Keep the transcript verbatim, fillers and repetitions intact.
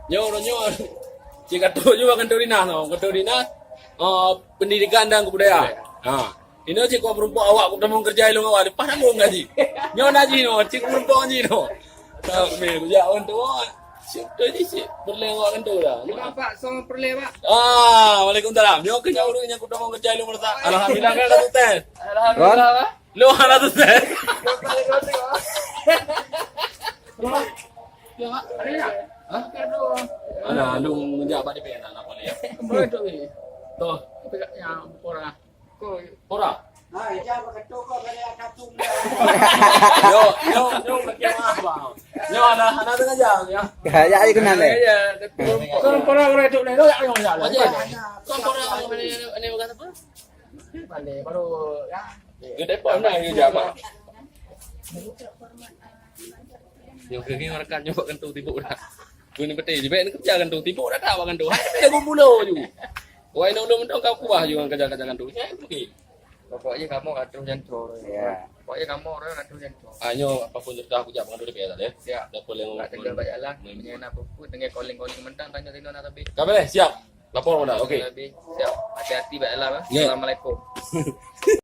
Nyoe, nyoe. Cit ka trok juga kantor dinas, no. Kantor dinas, ah, pendidikan dan kebudayaan. Ha. Inoe cit keu meurumpok awak, keu tamong kerja ilong awak, leupah tanggung gaji. Nyoe na jih, no, cit keu meurumpok jih, no. Tak, meh, kujak orang tua. Cit beutôi jih, cit. Peureulèe awak kantor dah. Pak, song peureulèe, Pak. Ah, waalaikumsalam. Nyoe keu nyoe ureueng nyang keu tamong kerja ilong awak. Alhamdulillah, kan, dah sukses. Alhamdulillah, Pak. Lu hana sukses. Ya, Pak. Ada ya? Hah? Ada, lu menjak bak D P R nak apa dia? Boleh tu, eh. Tuh. Tapi kat yang orang. Orang. Hai, jangan pakai toko, ada yang satu. Yo, yo, yo, pakai apa? Yo, ada, ada sengaja ya. Ya, ya, ayo kenal, eh. Ya, ya. Kau orang itu, ya, ya, ya. Kau orang ini, ini bukan apa? Balik, baru, ya. Dia depan dah, dia jamak. Nyok keu rakan nyoe bak kantô tibok dah. Keu ni beutôi, jibèk ni kerja kantô tibok dah, dah bak kantô. Hai, dah gumbulo ju. Wai nong dong dong kau kuah ju ngon kerja-kerja kantô. Ya, okey. Pokoknya kamu atur jantung. Ya. Pokoknya kamu orang atur jantung. Ah, nyoe apapun sudah aku jak bak kantô D P R tadi. Siap. Dah boleh ngomong. Tak tegal banyak lah. Dengan apa pun, dengan calling-calling mentang tanya tino nak tapi. Kami leh, siap. Lapor mana? Okey. Siap. Hati-hati bak dalam, eh. Ya. Assalamualaikum.